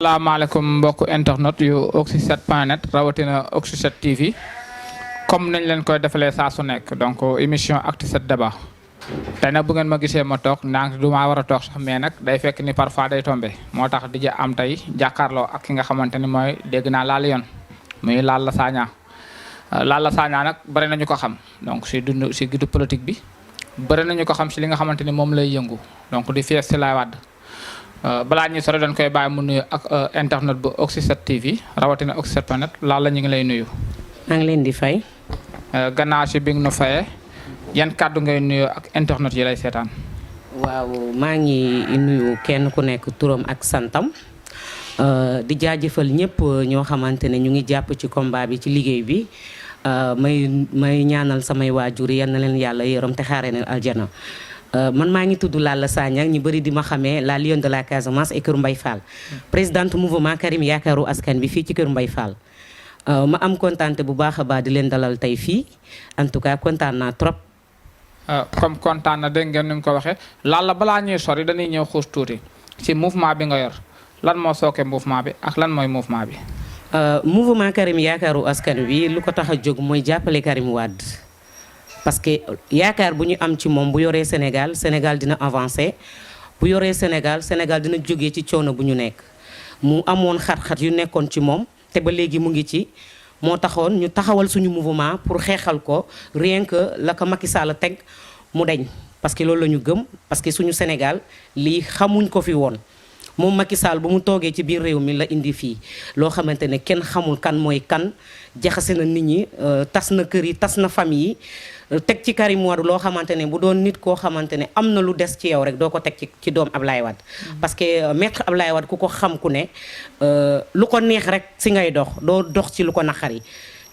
salaamaaleykum mbokk internet yu Oxy7.net rawatina Oxy7 TV comme nañ leen koy defalee saa su nekk donc émission Actu 7 débat tey nag bu ngeen ma gisee ma toog ndànk du maa war a toog sax mais nag day fekk ni parfois day tombé moo tax di am tey jàkkaarloo ak ki nga xamante ni mooy dégg naa Lalla Lion muy Lalla Sagna Lalla Sagna nag bëri nañu ko xam donc si dund si gidu politique bi bëri nañu ko xam si li nga xamante ni moom lay yëngu donc di fees si laay wàdd balaa ñuy sore dañ koy bàyyi mu nuyu ak internet bu Oxy7 TV rawatina Oxy7.net Lalla ñu ngi lay nuyu. maa ngi leen di fay. gannaaw si bi nga nu fayee yan kàddu ngay nuyu ak internet yi lay seetaan. waaw maa ngi nuyu kenn ku nekk turam ak santam di jaajëfal ñëpp ñoo xamante ne ñu ngi jàpp ci combat bi ci liggéey bi may ñaanal samay waajur yal na leen yàlla yërëm te xaaree na aljana. man maa ngi tudd Lalla Sagna ñu bëri di ma xamee la Lion de la Casamance et Kër Mbaye Fall présidente mouvement Karim yaakaaru askan bi fii ci Kër Mbaye Fall ma am kontaan bu baax a baax di leen dalal tey fii en tout cas kontaan naa trop. comme kontaan na dégg ngeen ni mu ko waxee Lalla balaa ñuy sori dañuy ñëw xuus tuuti ci mouvement bi nga yor lan moo sooke mouvement bi ak lan mooy mouvement bi. mouvement Karim yaakaaru askan bi lu ko tax a jóg mooy jàppale Karim Wade. parce que yaakaar bu ñu am ci moom bu yoree Sénégal Sénégal dina avancé bu yoree Sénégal Sénégal dina jógee ci coono bu ñu nekk mu amoon xat-xat yu nekkoon ci moom te ba léegi mu ngi ci moo taxoon ñu taxawal suñu mouvement pour xeexal ko rien que la ko Macky Sall teg mu deñ parce que loolu la ñu gëm parce que suñu Sénégal lii xamuñ ko fi woon moom Macky Sall bu mu toogee ci biir réew mi la indi fii loo xamante ne kenn xamul kan mooy kan jaxase na nit ñi tas na kër yi tas na famille yi teg ci Karim Wade loo xamante ne bu doon nit koo xamante ne am na lu des ci yow rek doo ko teg ci doom Ablaye Wade parce que maître Ablaye Wade ku ko xam ku ne lu ko neex rek si ngay dox doo dox ci lu ko naqari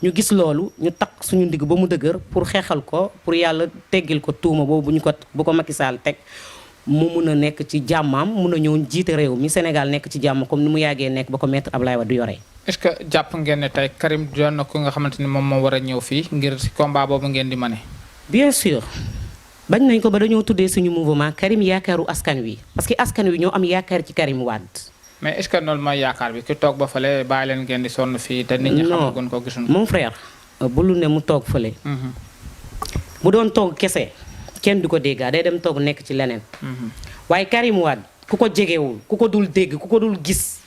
ñu gis loolu ñu takk suñu ndigg ba mu dëgër pour xeexal ko pour yàlla teggil ko tuuma boobu bu ko Macky Sall teg mu mun a nekk ci jàmmam mun a ñëw jiite réew mi Sénégal nekk ci jàmm comme ni mu yàggee nekk ba ko maître Ablaye Wade du yore. est-ce que jàpp ngeen ne tey Karim doon na ko nga xamante ni moom moo war a ñëw fii ngir si combat boobu ngeen di mane. bien sûr bañ nañ ko ba dañoo tuddee suñu mouvement Karim yaakaaru askan wi parce que askan wi ñoo am yaakaar ci Karim Wade. mais est-ce que noonu mooy yaakaar bi ki toog ba fële bàyyi leen ngeen di sonn fii te nit ñi xamaguñ ko gisuñ ko. mon frère bu lu ne mu toog fële. bu doon toog kese kenn du ko déggaa day dem toog nekk ci leneen. waaye Karim Wade ku ko jegewul ku ko dul dégg ku ko dul gis.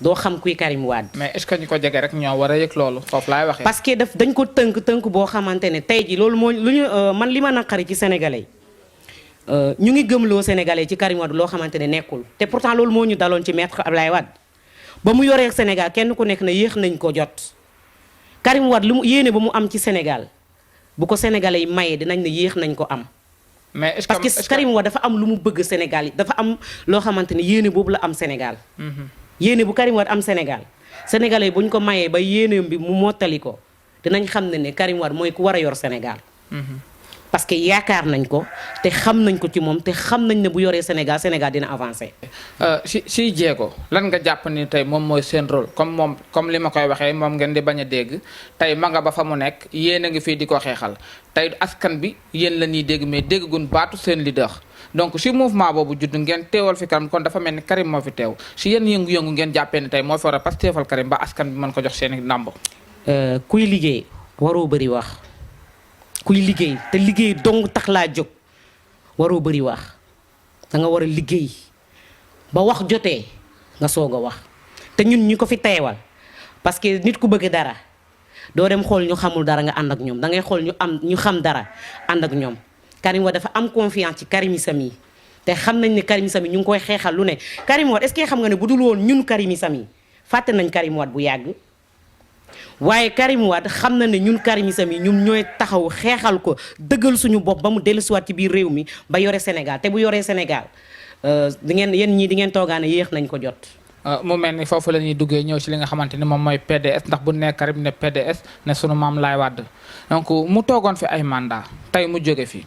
doo xam kuy Karim Wade. mais est-ce que ñu ko jege rek ñoo war a yëg loolu foofu laay waxee. parce que dañ ko tënk boo xamante ne tey ji loolu moo lu ñu man li ma naqari ci sénégalais ñu ngi gëmloo sénégalais ci Karim Wade loo xamante ne nekkul te pourtant loolu moo ñu daloon ci maître Ablaye Wade ba mu yoree Sénégal kenn ku nekk na yéex nañ ko jot. Karim Wade lu mu yéene ba mu am ci Sénégal bu ko sénégalais yi mayee dinañ ne yéex nañ ko am. mais est-ce parce que Karim Wade dafa am lu mu bëgg Sénégal yi dafa am loo xamante ne yéene boobu la am Sénégal. yéene bu Karim Wade am Sénégal sénégalais bu ñu ko mayee ba yéeneem bi mu mottali ko dinañ xam ne Karim Wade mooy ku war a yor Sénégal. parce que yaakaar nañ ko te xam nañ ko ci moom te xam nañ ne bu yoree Sénégal Sénégal dina avancer. si jéego lan nga jàpp ni tey moom mooy seen rôle comme li ma koy waxee moom ngeen di bañ a dégg tey ma nga ba fa mu nekk yéen a ngi fii di ko xeexal tey askan bi yéen la ñuy dégg mais dégguñ baatu seen leader. donc si mouvement boobu judd ngeen teewal fi Karim kon dafa mel ni Karim moo fi teew si yéen yëngu-yëngu ngeen jàppee ne tey moo fi war a pas teewal Karim ba askan bi mën ko jox seen i ndàmb. kuy liggéey waroo bëri wax kuy liggéey te liggéey dong tax laa jóg waroo bëri wax da nga war a liggéey ba wax jotee nga soog a wax te ñun ñu ko fi teewal parce que nit ku bëgg dara doo dem xool ñu xamul dara nga ànd ak ñoom da ngay xool ñu xam dara ànd ak ñoom. Karim Wade dafa am confiance ci karimisam yi te xam nañ ne karimisam yi ñu ngi koy xeexal lu ne Karim Wade est-ce que xam nga ne bu dul woon ñun karimisam yi fàtte nañ Karim Wade bu yàgg waaye Karim Wade xam na ne ñun karimisam yi ñun ñooy taxaw xeexal ko dëggal suñu bopp ba mu dellusiwaat ci biir réew mi ba yore Sénégal te bu yoree Sénégal di ngeen yéen ñii di ngeen toogaane yéex nañ ko jot. mu mel ni foofu la ñuy duggee ñëw ci li nga xamante ni moom mooy PDS ndax bu nekk Karim ne PDS ne sunu maam Laay Wade donc mu toogoon fi ay mandat tey mu jóge fi.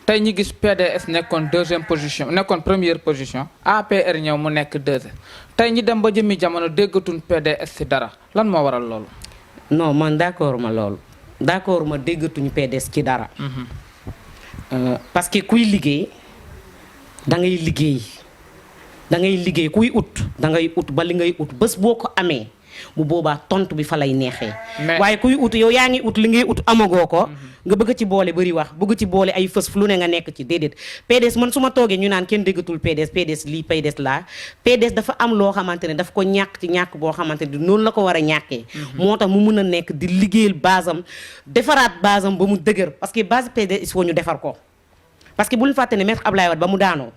tey ñi gis PDS nekkoon deuxième position nekkoon première position APR ñëw mu nekk deuxième tey ñi dem ba jëmmi jamono déggatuñ PDS ci dara lan moo waral loolu. non man d'accord ma loolu d'accord ma déggatuñu PDS ci dara. parce que kuy liggéey da ngay liggéey kuy ut da ngay ut ba li ngay ut bés boo ko amee bu boobaa tontu bi fa lay neexee. waaye kuy ut yow yaa ngi ut li ngay ut amagoo ko. nga bëgg ci boole bëri wax bëgg ci boole ay fës lu ne nga nekk ci déedéet. PDS man su ma toogee ñu naan kenn déggatul PDS lii PDS laa PDS dafa am loo xamante ne daf ko ñàkk ci ñàkk boo xamante ne noonu la ko war a ñàkkee. moo tax mu mun a nekk di liggéeyal basam defaraat basam ba mu dëgër parce que base PDS il faut ñu defar ko. parce que bu ñu fàtte ne maître Abdoulaye Wade ba mu daanoo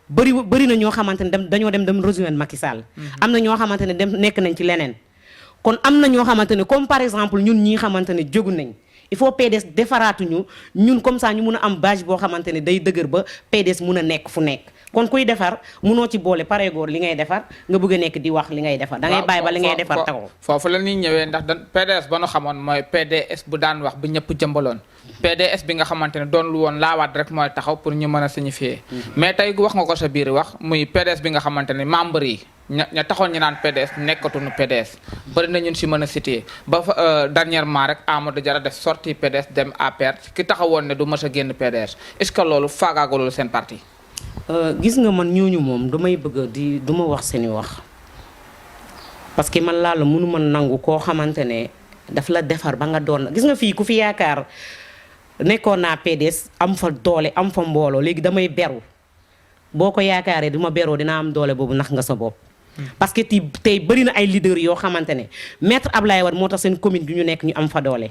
bëri na ñoo xamante ne dañoo dem rejoindre Macky Sall. am na ñoo xamante ne dem nekk nañ ci leneen. kon am na ñoo xamante ne comme par exemple ñun ñii xamante ne jógu nañ il faut PDS defaraatuñu ñun comme ça ñu mun a am base boo xamante ne day dëgër ba PDS mun a nekk fu nekk. kon kuy defar munoo ci boole pareegoor li ngay defar nga bëgg a nekk di wax li ngay defar. da ngay bàyyi ba li ngay defar taxaw. foofu la ñuy ñëwee ndax PDS ba nu xamoon mooy PDS bu daan wax bu ñëpp jëmbaloon. PDS bi nga xamante ne doon lu woon laawaat rek mooy taxaw pour ñu mën a signifier. mais tey wax nga ko sa biir wax muy PDS bi nga xamante ne membre yi. ña taxoon ñu naan PDS nekkatuñu PDS bëri na ñun si mën a cité ba fa dernièrement rek Amadou Diarra def sorti PDS dem APR ki taxawoon ne du mës a génn PDS est-ce que loolu faagaagalul seen parti. gis nga man ñooñu moom damay bëgg du ma wax seeni wax parce que man laa la mënu ma nangu koo xamante ne daf la defar ba nga doon gis nga fii ku fi yaakaar nekkoon naa PDS am fa doole am fa mbooloo léegi damay beru boo ko yaakaaree du ma beroo dina am doole boobu nax nga sa bopp. parce que tey bëri na ay leaders yoo xamante ne maître Abdoulaye Wade moo tax seen commune bi ñu nekk ñu am fa doole.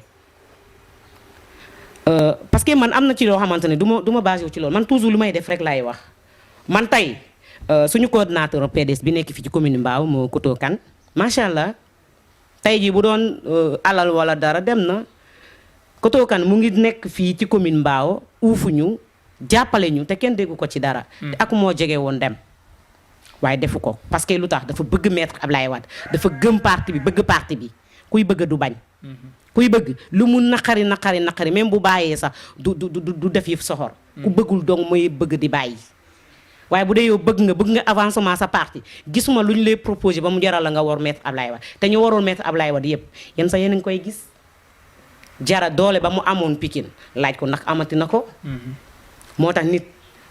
parce que man am na ci loo xamante ne du ma basé wu ci loolu man toujours lu may def rek laay wax man tey suñu coordinateur PDS bi nekk fii ci commune Mbao moo Koto Kane macha allah tey jii bu doon alal wala dara dem na Koto Kane mu ngi nekk fii ci commune Mbao uufuñu jàppale ñu te kenn déggu ko ci dara. te ak moo jege woon dem. waaye defu ko parce que lu tax dafa bëgg maître Abdoulaye Wade dafa gëm parti bi bëgg parti bi kuy bëgg du bañ. kuy bëgg lu mu naqari même bu bàyyee sax du def yëf soxor. ku bëggul dong mooy bëgg di bàyyi. waaye bu dee yow bëgg nga avancement sa parti gisuma lu ñu lay proposé ba mu jaral la nga war maître Abdoulaye Wade te ñu waroon maître Abdoulaye Wade yëpp yéen sax yéen a ngi koy gis. jara doole ba mu amoon Pikine laaj ko ndax amati na ko. moo tax nit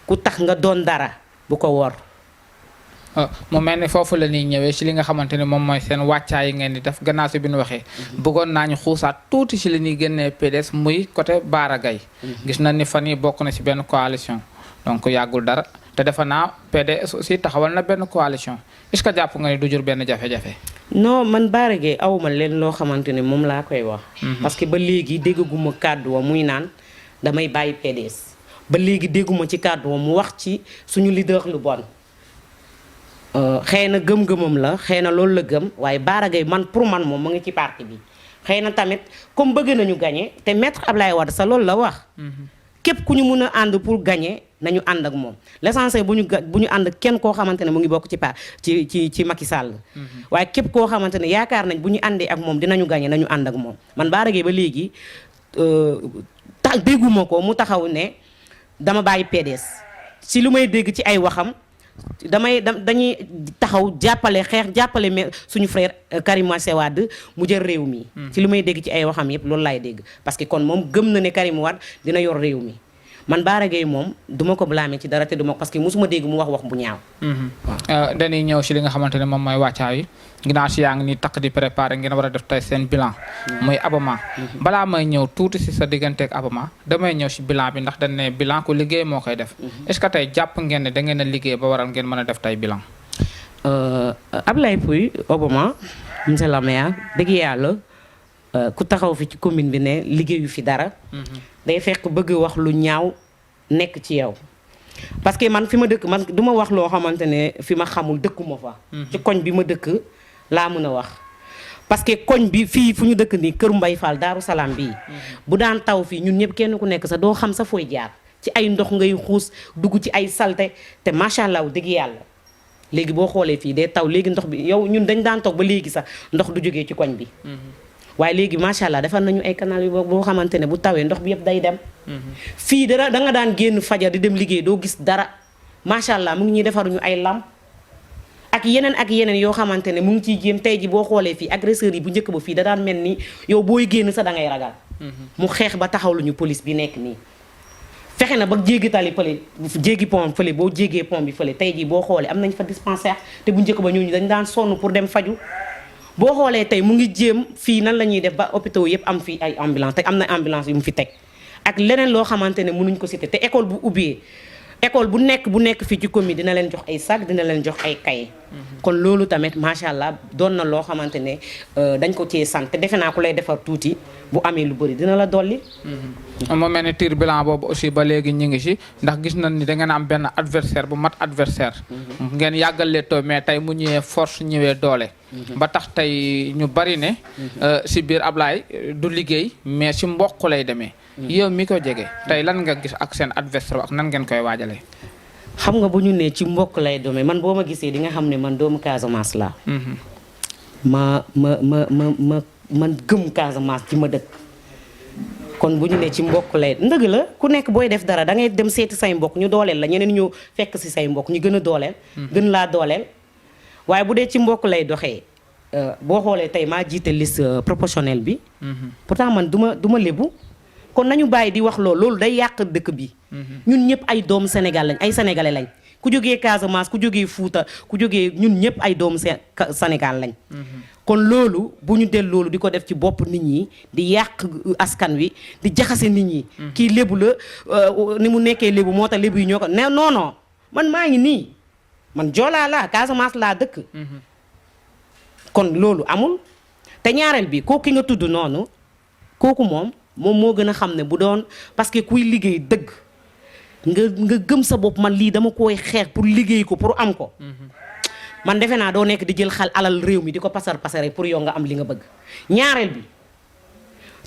ku tax nga doon dara bu ko wor. mu mel ni foofu la ñuy ñëwee ci li nga xamante ne moom mooy seen wàccaay yi ngeen di def gannaaw si bi ñu waxee. bëggoon naa ñu xuusaat tuuti ci li ñuy génnee PDS muy côté Bara Gaye gis nañ ni fan yi bokk na ci benn coalition donc yàggul dara te defe naa PDS aussi taxawal na benn coalition est-ce que jàpp nga ni du jur benn jafe-jafe. non man Bara Gaye awma leen loo xamante ne moom laa koy wax. parce que ba léegi déggaguma kàddu wa muy naan damay bàyyi PDS ba léegi dégguma ci kàddu wa mu wax ci suñu leader lu bon. xëy na gëm-gëmam la xëy na loolu la gëm waaye Bara Gaye man pour man moom mu ngi ci parti bi xëy na tamit comme bëgg nañu gagné te maître Abdoulaye Wade sa loolu la wax. képp ku ñu mun a ànd pour gagné nañu ànd ak moom l'essentiel bu ñu ànd kenn koo xamante ne mu ngi bokk ci Macky Sall. waaye képp koo xamante ne yaakaar nañ bu ñu àndee ak moom dinañu gagné nañu ànd ak moom man Bara Gaye ba léegi dégguma ko mu taxaw ne dama bàyyi PDS si lu may dégg ci ay waxam. dañuy taxaw jàppale suñu frère Karim Meïssa Wade mu jël réew mi. ci li may dégg ci ay waxam yëpp loolu laay dégg parce que kon moom gëm na ne Karim Wade dina yor réew mi man Bara Gaye moom duma ko blâmer ci dara te duma parce que mosuma dégg mu wax bu ñaaw. dañuy ñëw ci li nga xamante ne moom mooy wàccaa yi ginnaaw si yaa ngi ni takk di préparer ngeen war a def tey seen bilan. muy Abama. balaa may ñëw tuuti si sa digganteeg Abama damay ñëw si bilan bi ndax dañ ne bilan ku liggéey moo koy def. est-ce que tey jàpp ngeen ne da ngeen a liggéey ba waral ngeen mën a def tey bilan. Ablaye Pouye Obama monsieur le maire dëgg yàlla ku taxaw fi ci commune bi ne liggéeyu fi dara. day fekk bëgg wax lu ñaaw nekk ci yow. parce que man fi ma dëkk man du ma wax loo xamante ne fi ma xamul dëkkuma fa. ci koñ bi ma dëkk laa mën a wax. parce que koñ bi fii fu ñu dëkk nii Kër Mbay Fall Daaru Salaam bii. bu daan taw fii ñun ñëpp kenn ku nekk sa doo xam sa fooy jaar ci ay ndox ngay xuus dugg ci ay salte te macha allah dëgg yàlla. léegi boo xoolee fii day taw léegi ndox bi yow ñun dañ daan toog ba léegi sax ndox du jógee ci koñ bi. waaye léegi macha allah defar nañu ay canal yu boo xamante ne bu tawee ndox bi yëpp day dem. fii da nga daan génn fajar di dem liggéey doo gis dara macha allah mu ngi ñuy defaruñu ay lamp ak yeneen yoo xamante ne mu ngi ciy jéem tey ji boo xoolee fii agresseurs yi bu njëkk ba fii da daan mel ni yow booy génn sax da ngay ragal. mu xeex ba taxaw luñu police bi nekk nii. fexe na ba jéggi tali fële jéggi pont fële boo jéggee pont bi fële tey jii boo xoolee am nañ fa dispensaire te bu njëkk ba ñooñu dañ daan sonn pour dem faju boo xoolee tey mu ngi jéem fii nan la ñuy def ba hôpitaux yëpp am fii ay ambulance te am na ambulance yu mu fi teg ak leneen loo xamante ne mënuñ ko citer te école bu ubbee école bu nekk fii ci commune dina leen jox ay sac dina leen jox ay cahier kon loolu tamit macha allah doon na loo xamante ne dañ ko cee sant te defe naa ku lay defar tuuti bu amee lu bëri dina la dolli. moo mel ni tir bilan boobu aussi ba léegi ñu ngi si ndax gis nañ ni da ngeen am benn adversaire bu mat adversaire ngeen yàggal leetoo mais tey mu ñëwee force ñëwee doole. ba tax tey ñu bari ne si biir Ablaye du liggéey mais si mboq lay demee. yow mi ko jege tey lan nga gis ak seen adversaire ak nan ngeen koy waajalee. xam nga bu ñu nee ci mbokk lay demee man boo ma gisee di nga xam ne man doomu Casamance laa. man gëm Casamance ci ma dëkk. kon bu ñu nee ci mbokk lay ndëgg la ku nekk booy def dara da ngay dem seeti say mbokk ñu dooleel la ñeneen ñu fekk si say mbokk ñu gën a dooleel. gën laa dooleel waaye bu dee ci mbokk lay doxee boo xoolee tey maa jiite liste proportionnelle bi. pourtant man du ma lébu. kon nañu bàyyi di wax loolu day yàq dëkk bi. ñun ñëpp ay doomu Sénégal lañ ay sénégalais lañ ku jógee Casamance ku jógee Fuuta ku jógee ñun ñëpp ay doomu Sénégal lañ. kon loolu bu ñu del loolu di ko def ci bopp nit ñi di yàq askan wi di jaxase nit ñi. kii lébu la ni mu nekkee lébu moo tax lébu yi ñoo ko ne non man maa ngi nii man joolaa laa Casamance laa dëkk. kon loolu amul te ñaareel bi kooku ki nga tudd noonu kooku moom moo gën a xam ne bu doon parce que kuy liggéey dëgg nga gëm sa bopp man lii dama koy xeex pour liggéey ko pour am ko. man defe naa doo nekk di jël xal alal réew mi di ko pasare pour yow nga am li nga bëgg. ñaareel bi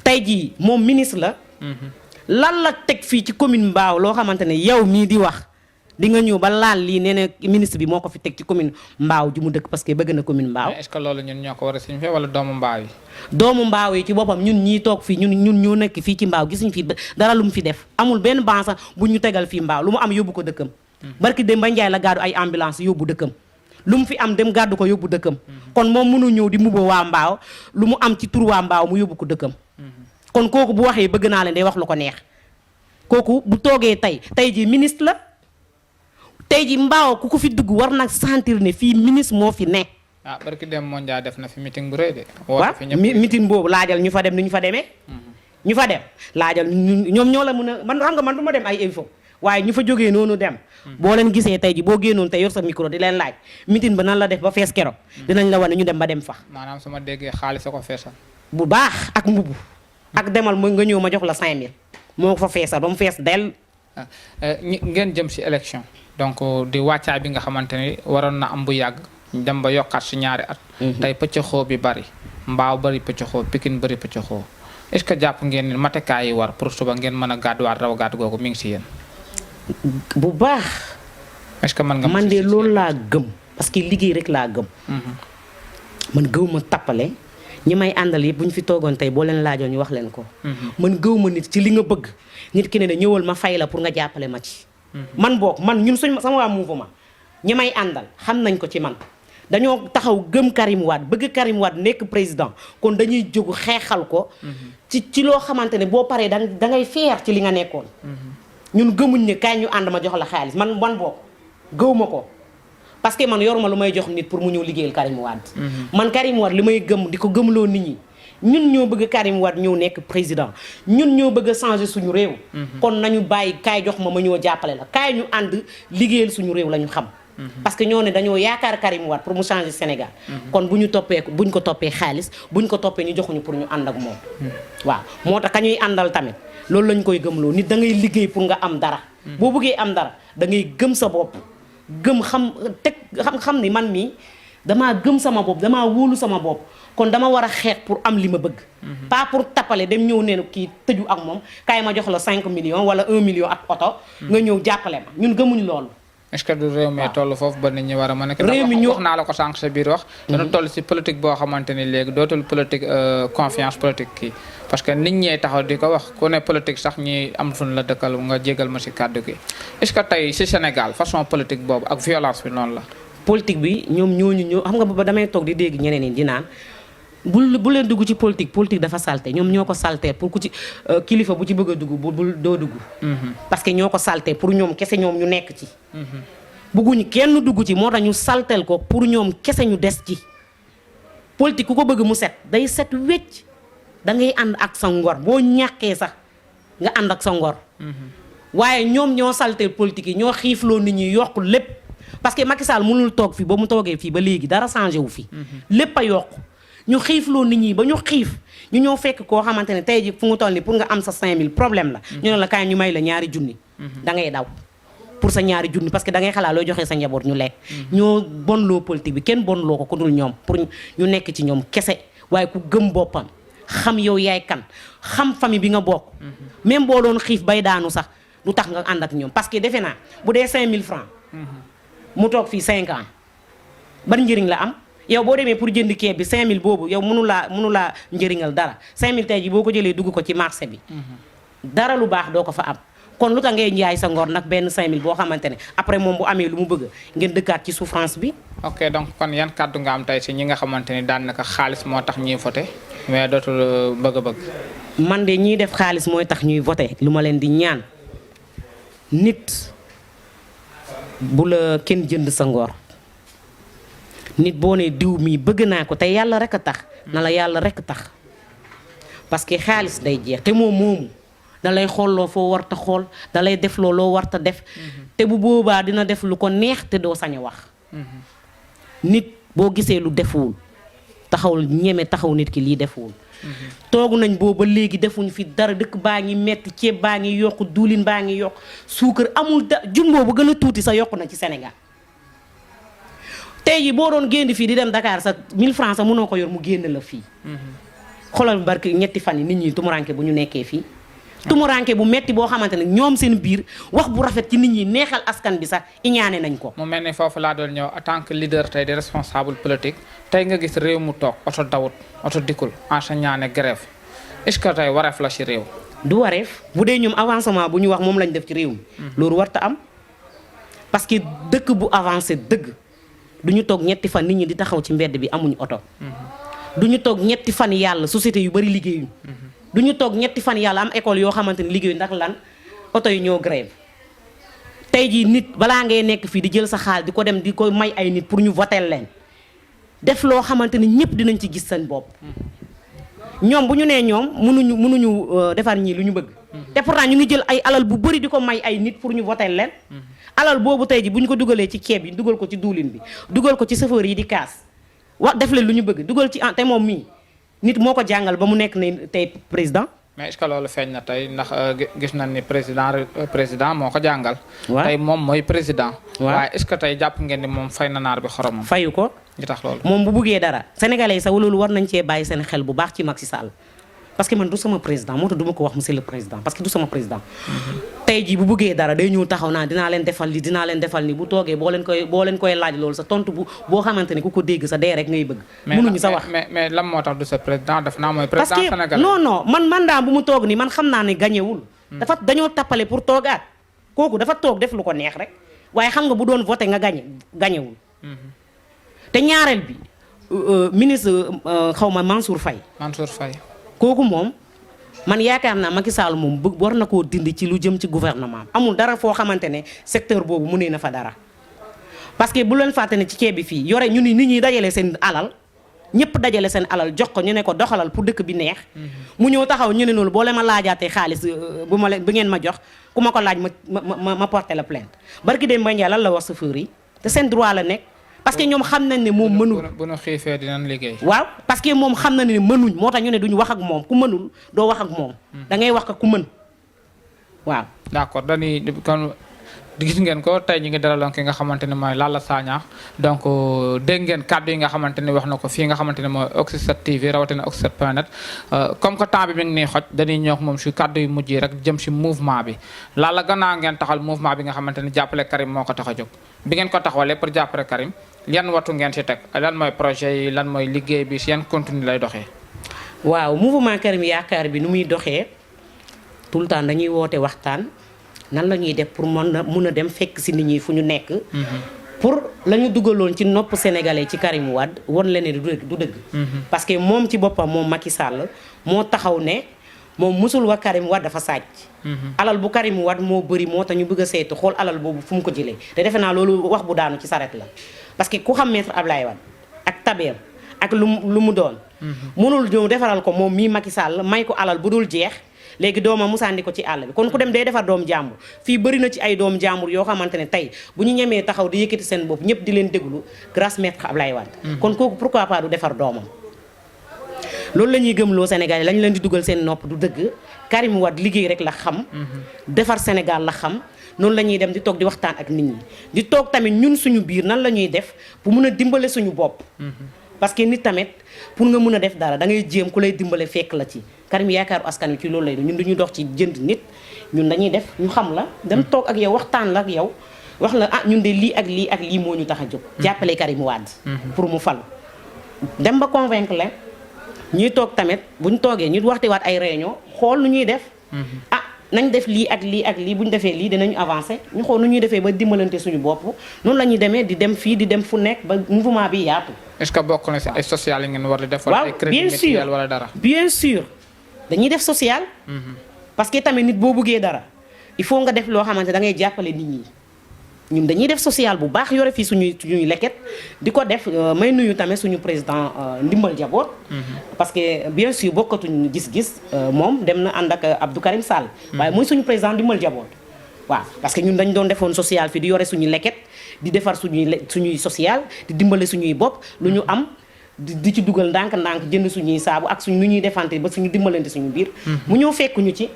tey jii moom ministre la. lan la teg fii ci commune Mbao loo xamante ne yow mii di wax di nga ñëw ba laal lii nee na ministre bi moo ko fi teg ci commune Mbao ju mu dëkk parce que bëgg na commune Mbao. mais est-ce que loolu ñun ñoo ko war a signifier wala doomu Mbao yi. doomu Mbao yi ci boppam ñun ñii toog fii ñun ñoo nekk fii ci Mbao gisuñ fi dara lu mu fi def amul benn bansa bu ñu tegal fii Mbao lu mu am yóbbu ko dëkkam. barki Demba Ndiaye la gàddu ay ambulance yóbbu dëkkam. lu mu fi am dem gàddu ko yóbbu dëkkam. kon moom mënu ñëw di mbubboo waa Mbao lu mu am ci tur waa Mbao mu yóbbu ko dëkkam. kon kooku bu waxee bëgg naa leen day wax lu ko neex kooku bu toogee tey ji ministre la tey ji Mbao ku ko fi dugg war na sentir ne fii ministre moo fi nekk. barki dem mondial def na fi meeting bu rëy de. waaw meeting boobu laajal ñu fa dem ni ñu fa demee. ñu fa dem laajal ñoom ñoo la mën a man xam nga man du ma dem ay info waaye ñu fa jógee noonu dem. boo leen gisee tey ji boo génnoon tey yor sa micro di leen laaj meeting ba nan la def ba fees kero dinañ la wane ñu dem ba dem fa. maanaam su ma déggee xaalis a ko feesal. bu baax ak mbubu ak demal mooy nga ñëw ma jox la 5000 moo ko fa feesal ba mu fees del. ngeen jëm si élection. donc di wàccaay bi nga xamante ni waroon na am bu yàgg dem ba yokkaat si ñaari at. tey pëccëxoo bi bari Mbao bari pëccëxoo Pikine bari pëccëxoo est-ce que jàpp ngeen ni matekaay yi war pour suba ngeen mën a gàdduwaat raw gàddu googu mi ngi si yéen. bu baax. est-ce que mën nga. man de loolu laa gëm parce que liggéey rek laa gëm. man gëw ma tappale ñi may àndal yëpp bu ñu fi toogoon tey boo leen laajoon ñu wax leen ko. man gëw ma nit ci li nga bëgg nit ki ne ne ñëwal ma fay la pour nga jàppale ma ci. man boog man ñun sama waa mouvement ñi may àndal xam nañ ko ci man dañoo taxaw gëm Karim Wade bëgg Karim Wade nekk président kon dañuy jógu xeexal ko. ci loo xamante ne boo paree da ngay fier ci li nga nekkoon. ñun gëmuñ ne kaay ñu ànd ma jox la xaalis man boog gëw ma ko parce que man yoruma lu may jox nit pour mu ñëw liggéeyal Karim Wade. man Karim Wade li may gëm di ko gëmloo nit ñi ñun ñoo bëgg Karim Wade ñëw nekk président ñun ñoo bëgg a changer suñu réew. kon nañu bàyyi kaay jox ma ñëw jàppale la kaay ñu ànd liggéeyal suñu réew la ñu xam. parce que ñoo ne dañoo yaakaar Karim Wade pour mu changer Sénégal. kon buñ ko toppee xaalis buñ ko toppee ñu joxuñu pour ñu ànd ak moom. waaw moo tax ka ñuy àndal tamit loolu lañ koy gëmloo nit da ngay liggéey pour nga am dara. boo bëggee am dara da ngay gëm sa bopp gëm xam ni man mii damaa gëm sama bopp damaa wóolu sama bopp kon dama war a xeex pour am li ma bëgg. pas pour tappale dem ñëw ne kii tëju ak moom kaay ma jox la 5 millions wala 1 million ak oto. nga ñëw jàppale ma ñun gëmuñ loolu. est-ce que du réew mi toll foofu ba nit ñi war a mën a. réew mi wax naa la ko sànq sa biir wax. dana toll si politique boo xamante ni léegi dootul politique confiance politique kii. parce que nit ñee taxaw di ko wax ku ne politique sax ñi am fun la dëkkal nga jégal ma si kàddu gi. est-ce que tey si Sénégal façon politique boobu ak violence bi noonu la. politique bi ñoom ñoo xam nga ba damay toog di dégg ñeneen ñi di naan bu leen dugg ci politique dafa salté ñoom ñoo ko salté pour ku ci kilifa bu ci bëgg a dugg bu doo dugg. parce que ñoo ko salté pour ñoom kese ñoom ñu nekk ci. bëgguñu kenn dugg ci moo tax ñu saltel ko pour ñoom kese ñu des ci. politique ku ko bëgg mu set day set wecc da ngay ànd ak sa ngor boo ñàkkee sax nga ànd ak sa ngor. waaye ñoom ñoo salté politique yi ñoo xiifloo nit ñi yokk lépp parce que Macky Sall mënul toog fii ba mu toogee fii ba léegi dara changé wu fi. lépp a yokk ñu xiifloo nit ñi ba ñu xiif ñu ñëw fekk koo xamante ne tey ji fu mu toll nii pour nga am sa 5000 problème la. ñu ne la kaay ñu may la ñaari junni. da ngay daw pour sa ñaari junni parce que da ngay xalaat looy joxee sa njaboot ñu lekk. ñoo bonloo politique bi kenn bonloo ko ku dul ñoom pour ñu nekk ci ñoom kese waaye ku gëm boppam xam yow yaay kan xam famille bi nga bokk. même boo doon xiif bay daanu sax du tax nga ànd ak ñoom parce que defe naa bu dee 5000 francs mu toog fii 5 ans ban njëriñ la am. yow boo demee pour jënd ceeb bi 5000 boobu yow mënu laa njëriñal dara 5000 tey ji boo ko jëlee dugg ko ci marché bi. dara lu baax doo ko fa am. kon lu tax ngay njaay sa ngor nag benn 5000 boo xamante ne après moom bu amee lu mu bëgg ngeen dëkkaat ci souffrance bi. ok donc kon yan kàddu nga am tey si ñi nga xamante ni daan naka xaalis moo tax ñuy voté mais dootul bëgg. man de ñiy def xaalis mooy tax ñuy voté lu ma leen di ñaan nit bu la kenn jënd sa ngor. nit boo ne diw mii bëgg naa ko te yàlla rek a tax na la yàlla rek a tax parce que xaalis day jeex te moom moomu da lay xoolloo foo warta xool da lay def loo warta def te bu boobaa dina def lu ko neex te doo sañ a wax nit boo gisee lu defuwul taxaw nit ki lii defuwul toogu nañ booba léegi defuñ fi dara dëkk baa ngi metti ceeb baa ngi yokk duulin baa ngi yokk suukar amul jumbo bu gën a tuuti sa yokku na ci Sénégal tey jii boo doon génn fii di dem Dakar sa 1000 francs sa mënoo ko yor mu génn la fii. xoolal barke ñetti fan yi nit ñi tumuranke bu ñu nekkee fii. tumuranke bu metti boo xamante ne ñoom seen biir wax bu rafet ci nit ñi neexal askan bi sax iñaane nañ ko. mu mel ni foofu laa doon ñëw en tant que leader tey di responsable politique tey nga gis réew mu toog oto dawut oto dikkul enseignant ne grève est-ce que tey wareef la ci réew. du wareef bu dee ñoom avancement bu ñu wax moom lañ def ci réew mi. loolu warta am parce que dëkk bu avancé dëgg. du ñu toog ñetti fan nit ñi di taxaw ci mbedd bi amuñu oto. du ñu toog ñetti fan yàlla société yu bari liggéeyuñ. du ñu toog ñetti fan yàlla am école yoo xamante ni liggéeyuñ ndax lan oto yi ñoo grève. tey jii nit balaa ngay nekk fii di jël sa xaal di ko dem di ko may ay nit pour ñu votel leen def loo xamante ni ñëpp dinañ ci gis seen bopp. ñoom bu ñu nee ñoom mënuñu defar ñii lu ñu bëgg. te pourtant ñu ngi jël ay alal bu bari di ko may ay nit pour ñu votel leen. alal boobu tey ji bu ñu ko dugalee ci ceeb yi dugal ko ci duulin bi dugal ko ci chauffeur yi di kaas wax def leen lu ñu bëgg dugal ci te moom mii nit moo ko jàngal ba mu nekk ne tey président. mais est-ce que loolu feeñ na tey ndax gis nañ ni président moo ko jàngal. waaw tey moom mooy président. waaw waaye est-ce que tey jàpp ngeen ni moom fay na naar bi xoromam. fayu ko. ñu tax loolu moom bu buggee dara sénégalais yi sax loolu war nañ cee bàyyi seen xel bu baax ci Macky Sall parce que man du sama président moo tax du ma ko wax monsieur le président parce que du sama président. tey jii bu buggee dara day ñëw taxaw naa dinaa leen defal li dinaa leen defal ni bu toogee boo leen koy laaj loolu sa tontu boo xamante ni ku ko dégg sa dee rek ngay bëgg. mënuñu sa wax mais lan moo tax du sa président daf naa mooy président Sénégal. parce que non man daa bu mu toog ni man xam naa ne gañewul dafa dañoo tappale pour toogaat kooku dafa toog def lu ko neex rek waaye xam nga bu doon voté nga gañewul te ñaareel bi ministre xaw ma Mansour Faye kooku moom man yaakaar naa Macky Sall moom war na koo dindi ci lu jëm ci gouvernement amul dara foo xamante ne secteur boobu mu nee na fa dara parce que bu leen fàtte ne ci ceeb bi fii yore ñu ni nit ñi dajale seen alal ñëpp dajale seen alal jox ko ñu ne ko doxalal pour dëkk bi neex mu ñëw taxaw ñu ne noonu boo leen ma laajaatee xaalis bu ngeen ma jox ku ma ko laaj ma porté la plainte barki dem Mbaye Ndiaye lan la wax chauffeur yi te seen droit la nekk parce que ñoom xam nañ ne moom mënul bu ñu xiifee dinañ liggéey. waaw parce que moom xam na ne mënuñ moo tax ñu ne duñu wax ak moom ku mënul doo wax ak moom. da ngay wax ak ku mën waaw. d'accord dañuy kon gis ngeen ko tey ñu ngi dalaloon ki nga xamante ne mooy Lalla Sagna donc dégg ngeen kàddu yi nga xamante ne wax na ko fii nga xamante ne mooy Oxy7 TV rawatina Oxy7.net comme que temps bi mi ngi nii xoj dañuy ñëw moom si kàddu yu mujj yi rek jëm si mouvement bi Lalla gannaaw ngeen taxal mouvement bi nga xamante ne jàppale Karim moo ko tax a jóg bi ngeen ko taxawalee pour jàppale Karim yan watu ngeen si teg lan mooy projet yi lan mooy liggéey bi si yan continue lay doxee. waaw mouvement Karim Yaakaar bi nu muy doxee tout le temps dañuy woote waxtaan nan la ñuy def pour mun a dem fekk si nit ñi fu ñu nekk. pour la ñu dugaloon ci nopp sénégalais ci Karim Wade won leen ne du dëgg. parce que moom ci boppam moom Macky Sall moo taxaw ne moom musul wa Karim Wade dafa sàcc. alal bu Karim Wade moo bëri moo tax ñu bëgg a saytu xool alal boobu fu mu ko jëlee te defe naa loolu wax bu daanu ci saret la parce que ku xam maître Ablaye Wade ak tabeem ak lu mu doon. mënul ñëw defaral ko moom mii Macky Sall may ko alal bu dul jeex. léegi doomam musaandi ko ci àll bi kon ku dem day defar doom jàmbur fii bëri na ci ay doom jàmbur yoo xamante ne tey bu ñu ñemee taxaw di yëkkati seen bopp ñëpp di leen déglu grâce maître Ablaye Wade. kon kooku pourquoi pas du defar doomam. loolu la ñuy gëmloo Sénégal yi lañu leen di dugal seen nopp du dëgg Karim Wade liggéey rek la xam. defar Sénégal la xam. noonu la ñuy dem di toog di waxtaan ak nit ñi di toog tamit ñun suñu biir nan la ñuy def pour mun a dimbale suñu bopp. parce que nit tamit pour nga mun a def dara da ngay jéem ku lay dimbale fekk la ci. Karim yaakaaru askan wi ci loolu lay ñun duñu dox ci jënd nit ñun dañuy def ñu xam la dem toog ak yow waxtaan la ak yow wax la ñun de lii ak lii ak lii moo ñu tax a jóg jàppale Karim Wade pour mu fal dem ba convaincre leen ñuy toog tamit buñ toogee ñu waxtiwaat ay réunion xool nu ñuy def nañ def lii ak lii ak lii bu ñu defee lii dinañu avancer ñu xool nu ñuy defee ba dimbalante suñu bopp noonu la ñuy demee di dem fii di dem fu nekk ba mouvement bi yaatu. est-ce que bokk na si ay social yi ngeen war di def. waaw ay crédit mutuel wala dara. bien sûr dañuy def social. parce que tamit nit boo bëggee dara il faut nga def loo xamante da ngay jàppale nit ñi ñun dañuy def social bu baax yore fii suñuy leket di ko def may nuyu tamit suñu président ndimbal jaboot parce que bien sûr bokkatuñu gis-gis moom dem na ànd ak Abdou Karim Sall waaye mooy suñu président ndimbal jaboot waaw parce que ñun dañ doon defoon social fii di yore suñu leket di defar suñuy social di dimbale suñuy bopp lu ñu am di ci dugal ndànk-ndànk jënd suñuy saabu ak suñu nu ñuy defante ba suñu dimbalante suñu biir mu ñëw fekkuñu ci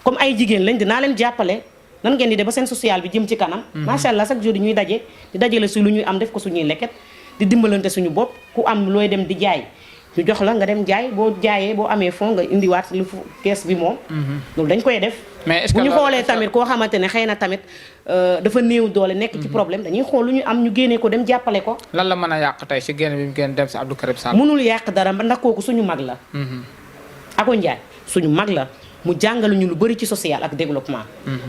comme ay jigéen lañ dinaa leen jàppale nan ngeen di def ba seen social bi jëm ci kanam macha allah chaque jour ñuy daje di dajale su lu ñuy am def ko suñuy leket di dimbalante suñu bopp ku am looy dem di jaay ñu jox la nga dem jaay boo jaayee boo amee fond nga indiwaat lu kees bi moom loolu dañ koy def mais est-ce que bu ñu xoolee tamit koo xamante ne xëy na tamit dafa néew doole nekk ci problème dañuy xool lu ñu am ñu génnee ko dem jàppale ko lan la mën a yàq tey si génn bi mu génn dem si Abdou Karim Sall mënul yàq dara ndax kooku suñu mag la Ako Ndiaye suñu mag la mu jàngalu ñu lu bëri ci social ak développement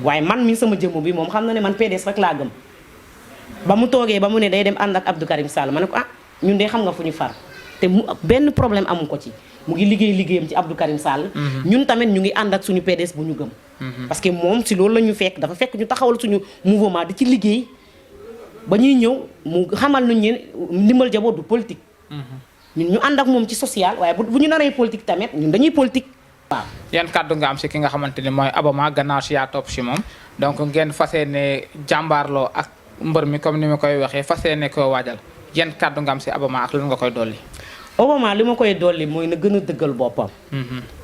waaye man mi sama jëmm bi moom xam na ne man PDS rek laa gëm ba mu toogee ba mu ne day dem ànd ak Abdou Karim Sall ma ne ko ñun de xam nga fu ñu far te mu benn problème amu ko ci mu ngi liggéeyam ci Abdou Karim Sall ñun tamit ñu ngi ànd ak suñu PDS bu ñu gëm parce que moom si loolu la ñu fekk dafa fekk ñu taxawal suñu mouvement di ci liggéey ba ñuy ñëw mu xamal nañ ne ndimbal jaboot du politique ñun ñu ànd ak moom ci social waaye bu ñu naree politique tamit ñun dañuy politique waaw. yan kàddu nga am si ki nga xamante ni mooy Abama gannaaw si yaa topp si moom donc ngeen fas yéene jàmbaarloo ak mbër mi comme ni ma koy waxee fas yéene koo waajal yan kàddu nga am si Abama ak lan nga koy dolli. Obama li ma koy dolli mooy na gën a dëggal boppam.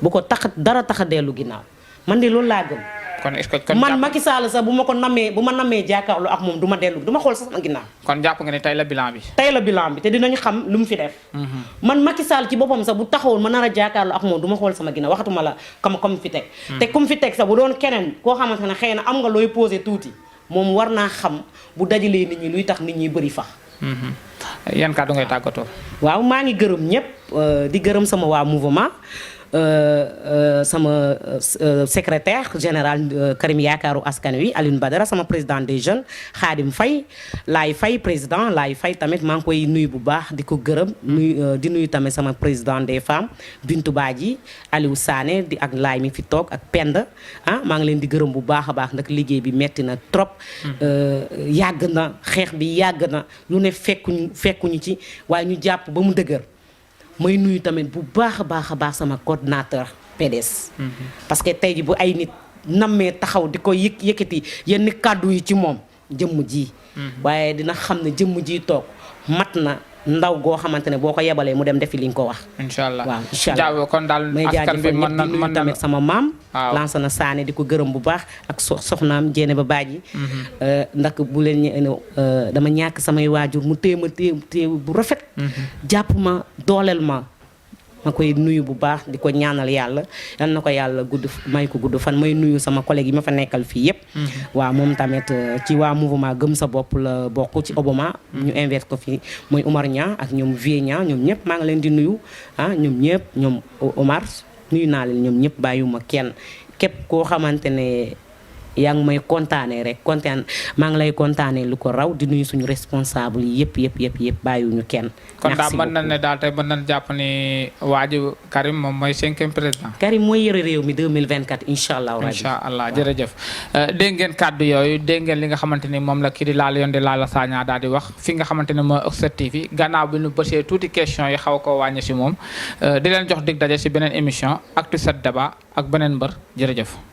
bu ko dara tax a dellu ginnaaw man de loolu laa gëm. kon est-ce que man Macky Sall sax bu ma nammee jàkkaarloo ak moom du ma xool sax sama ginnaaw. kon jàpp nga ni tey la bilan bi. tey la bilan bi te dinañu xam lu mu fi def. man Macky Sall ci boppam sax bu taxawoon ma nar a jàkkaarloo ak moom du ma xool sama ginnaaw waxatuma la comme fi teg. te comme fi teg sax bu doon keneen koo xamante ne xëy na am nga looy posé tuuti moom war naa xam bu dajalee nit ñi luy tax nit ñi bëri fax. yan kàddu ngay tàggatoo. waaw maa ngi gërëm ñëpp di gërëm sama waa mouvement sama secrétaire général Karim yaakaaru askan wi Alioune Badara sama président des jeunes Khadim Faye Laay Faye président Laay Faye tamit maa ngi koy nuyu bu baax di ko gërëm di nuyu tamit sama président des femmes Bintou Badji Aliou Sané di ak Laay mi fi toog ak Penda maa ngi leen di gërëm bu baax a baax ndax liggéey bi metti na trop yàgg na xeex bi yàgg na lu ne fekkuñu ci waaye ñu jàpp ba mu dëgër may nuyu tamit bu baax a baax sama coordinateur PDS. parce que tey ji bu ay nit nammee taxaw di ko yëkkati yenn kàddu yi ci moom jëmm ji. waaye dina xam ne jëmm ji toog mat na ndaw goo xamante ne boo ko yebalee mu dem defi li nga ko wax. incha allah waaw incha allah jaaw kon daal askan bi mën na nuyu tamit sama maam. waaw Lansana Sané di ko gërëm bu baax ak soxnaam Jéene ba Badji. ndax bu leen dama ñàkk samay waajur mu téye ma téye bu rafet. jàpp ma dooleel ma koy nuyu bu baax di ko ñaanal yàlla yal na ko yàlla may ko gudd fan may nuyu sama collègue yi ma fa nekkal fii yëpp. waaw moom tamit ci waa mouvement gëm sa bopp la bokk ci Obama. ñu invité ko fii mooy Omar Niang ak ñoom Vieux Niang ñoom ñëpp maa ngi leen di nuyu ñoom ñëpp ñoom Omar nuyu naa leen ñoom ñëpp bàyyiwuma kenn képp koo xamante ne yaa ngi may kontaanee rek maa ngi lay kontaanee lu ko raw di nuyu suñu responsable yëpp bàyyiwuñu kenn. kon daal mën nañ ne daal tey mën nañ jàpp ni waaju Karim moom mooy 5e président. Karim mooy yore réew mi 2024 incha allah. incha allah jërëjëf. dégg ngeen kàddu yooyu dégg ngeen li nga xamante ni moom la kii di Lalla Yondé Lalla Sagna daal di wax fi nga xamante ni mooy Oxfam TV gannaaw bi ñu bësee tuuti question yi xaw koo wàññi si moom di leen jox dig daje si beneen émission Actu 7 débat ak beneen mbër jërëjëf.